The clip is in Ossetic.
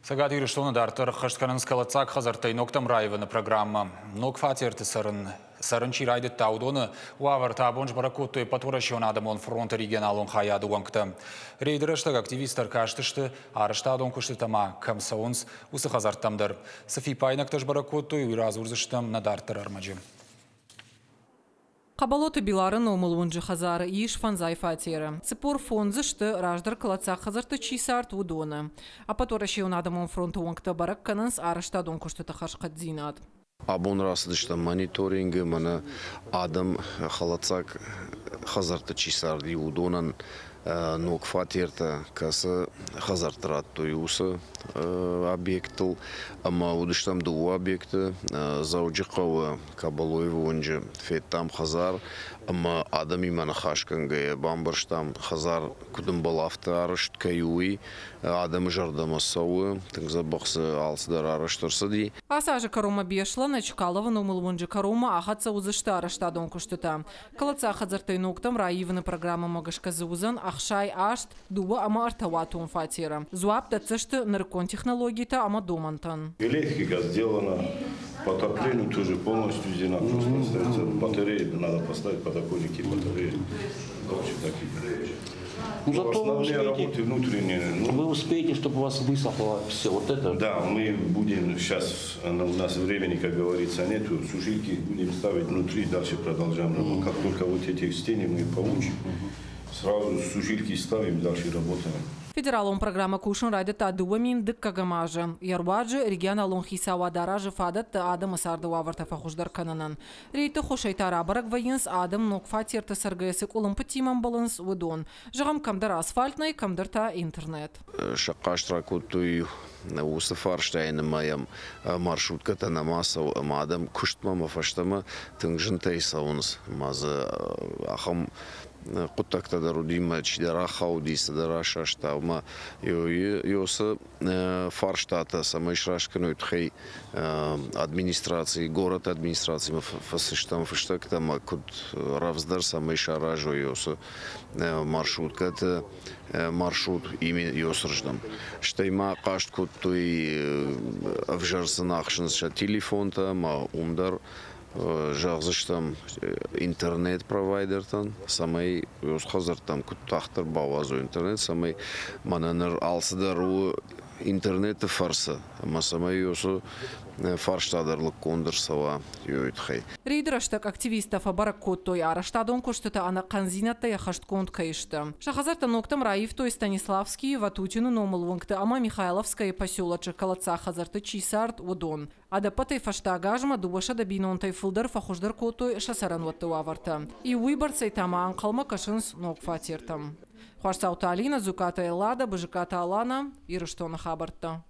Цӕгат Ирыстоны дарддӕр ӕххӕст кӕнынц кӕлӕддзаг хӕдзӕрттӕй ногтӕм раивыны программӕ. Ног фатерты цӕрын, цӕрын чи райдыдта, уыдоны уавӕртӕ абон сбӕрӕг кодтой Ӕппӕтуӕрӕсеон адӕмон фронты регионалон хайады уӕнгтӕ. Рейды рӕстӕг активисттӕ ӕркастысты, арӕзтадон куыстытӕ ма кӕм цӕуынц, уыцы хӕдзӕрттӕм дӕр. Цы фиппаинӕгтӕ сбӕрӕг кодтой, уый радзурдзыстӕм нӕ дарддӕр ӕрмӕджы. Хъӕбӕлоты Билары номыл уынджы хӕдзары ис фӕндзай фатеры. 45-ы сты, раздӕр кӕлӕддзаг хӕдзӕртты чи цард, уыдоны. Ӕппӕтуӕрӕсейон адӕмон фронты уӕнгтӕ бӕрӕг кӕнынц арӕзтадон куыстыты хӕрзхъӕддзинад. Абон рацыдыстӕм мониторингы, мӕнӕ адӕм хӕлӕддзаг хӕдзӕртты чи царди, уыдонӕн ног фатертӕ, кӕцы хӕдзӕртты радтой, уыцы объекттыл. Ӕмӕ уыдыстӕм дыууӕ объекты Дзӕуджыхъӕуы Кабалоевы уынджы федтам хӕдзар ӕмӕ адӕмимӕ ныхасгӕнгӕйӕ бамбӕрстам, хӕдзар куыд ӕмбӕлы, афтӕ арӕзт кӕй у, уый. Адӕмы зӕрдӕмӕ цӕуы, тынг дзӕбӕх дзы алцыдӕр арӕзт ӕрцыди. Ацы азы кӕронмӕ Беслӕны Чкаловы номыл уынджы кӕронмӕ ахӕццӕ уыдзысты арӕзтадон куыстытӕ. Кӕлӕддзаг хӕдзӕрттӕй ногтӕм раивыны программӕмӕ гӕсгӕ дзы уыдзӕн 68, дыууӕ ӕмӕ ӕртӕуатон фатеры. Дзуапп дӕтдзысты нырыккон технологитӕ ӕмӕ домӕнтӕн. Электрика сделана, по отоплению тоже полностью сделана, просто остается батареи, надо поставить подоконники батареи. Короче, такие. Ну, зато вы Основные успеете, работы внутренние. Ну, вы успеете, чтобы у вас высохло все вот это. Да, мы будем сейчас, у нас времени, как говорится, нету, сушилки будем ставить внутри, дальше продолжаем работу. Как только вот эти стены мы получим, сразу сушилки ставим, дальше работаем. Федералон программӕ кусын райдыдта 2002 азы. Йӕ руаджы регионалон хицауад аразы фадӕттӕ адӕмы царды уавӕртӕ фӕхуыздӕр кӕнынӕн. Рейдты ӕххуысӕй та рабӕрӕг вӕййынц, адӕм ног фатерты цӕргӕйӕ цы къуылымпытимӕ ӕмбӕлынц, уыдон. Зӕгъӕм, кӕмдӕр асфальт нӕй, кӕмдӕр та интернет. Сӕ хъаст ракодтой уыцы фарстайы нымайӕм, маршруткӕтӕ нӕма цӕуы ӕмӕ адӕм куыстмӕ ӕмӕ фӕстӕмӕ тынг зынтӕй цӕуынц. Ӕмӕ дзы ахӕм хъуыддӕгтӕ дӕр уыди, мӕ чидӕр ахауди, цыдӕр асаста, ӕмӕ уыцы фарстатӕ цӕмӕй сраст кӕной, тыххӕй администраци, горӕты администрацимӕ фӕцыстӕм фыстӕгтӕ ӕмӕ куыд рӕвдздӕр цӕмӕй саразой уыцы маршруткӕты маршрут Иосырздӕм. Стӕй ма хъаст кодтой, ӕвзӕр сын ӕхсынц сӕ телефонтӕ ӕмӕ уым дӕр зӕгъдзыстӕм интернет-провайдертӕн, цӕмӕй хӕдзӕрттӕм куыд тагъддӕр бауадзой интернет, цӕмӕй мӕнӕ ныр алцыдӕр у интернеты фӕрцы, ӕмӕ цӕмӕй уыцы фарста дӕр лыггонд ӕрцӕуа уый тыххӕй. Рейды рӕстӕг активисттӕ фӕбӕрӕг кодтой, арӕзтадон куыстытӕ ӕнӕхъӕндзинӕдтӕй ӕххӕстгонд кӕй сты. Сӕ хӕдзӕрттӕ ногтӕм раивтой Станиславскийы, Ватутины номыл уынгты ӕмӕ Михайловскӕйы поселочы кӕлӕддзаг хӕдзӕртты чи цард, уыдон. Ӕдӕппӕтӕй фӕстаг азмӕ 200 бинонтӕй фылдӕр фӕхуыздӕр кодтой сӕ цӕрӕнуӕтты уавӕртӕ. Иу уыйбӕрцӕй та ма ӕнхъӕлмӕ кӕсынц ног фатертӕм. Хуасдзауты Алина, Дзукъаты Эллада, Бызыкъаты Алана, Ирыстоны хабӕрттӕ.